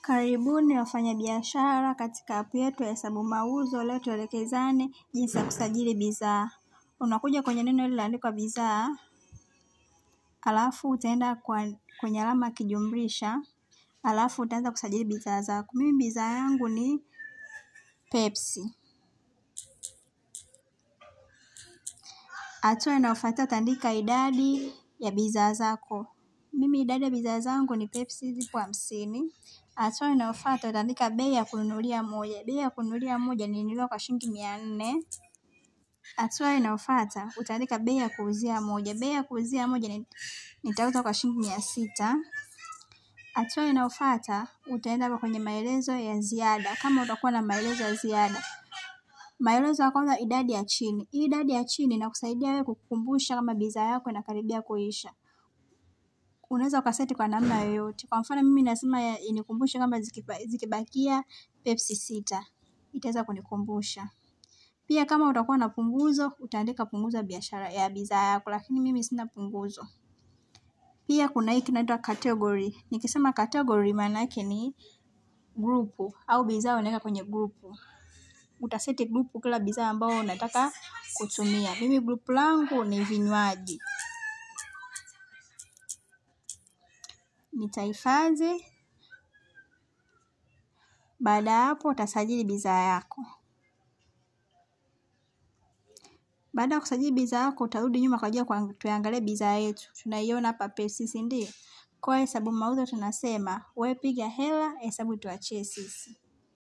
Karibuni wafanyabiashara katika app yetu ya Hesabu Mauzo. Leo tuelekezane jinsi ya kusajili bidhaa. Unakuja kwenye neno lililoandikwa bidhaa, alafu utaenda kwenye alama ya kijumlisha, alafu utaanza kusajili bidhaa zako. Mimi bidhaa yangu ni Pepsi. Hatua inayofuatia utaandika idadi ya bidhaa zako. Mimi idadi ya bidhaa zangu ni Pepsi zipo 50. Hatua inayofuata utaandika bei ya kununulia moja. Bei ya kununulia moja nilinunua kwa shilingi 400. Hatua inayofuata utaandika bei ya kuuzia moja. Bei ya kuuzia moja nitauza kwa shilingi 600. Hatua inayofuata utaenda hapa kwenye maelezo ya ziada, kama utakuwa na maelezo ya ziada. Maelezo ya kwanza, idadi ya chini. Hii idadi ya chini inakusaidia wewe kukukumbusha kama bidhaa yako inakaribia kuisha. Unaweza ukaseti kwa namna yoyote. Kwa mfano mimi nasema inikumbushe kama zikibakia Pepsi 6 itaweza kunikumbusha. Pia kama utakuwa na punguzo utaandika punguzo ya biashara ya bidhaa yako, lakini mimi sina punguzo. Pia kuna hii kinaitwa category. Nikisema category maana yake ni group au bidhaa unaweka kwenye group. Utaseti group kila bidhaa ambayo unataka kutumia. Mimi group langu ni vinywaji. Nitahifadhi. Baada ya hapo utasajili bidhaa yako. Baada ya kusajili bidhaa yako utarudi nyuma kwa ajili ya tuangalie bidhaa yetu. Tunaiona hapa Pepsi, si ndio? Kwa Hesabu Mauzo tunasema wewe piga hela, hesabu tuachie sisi.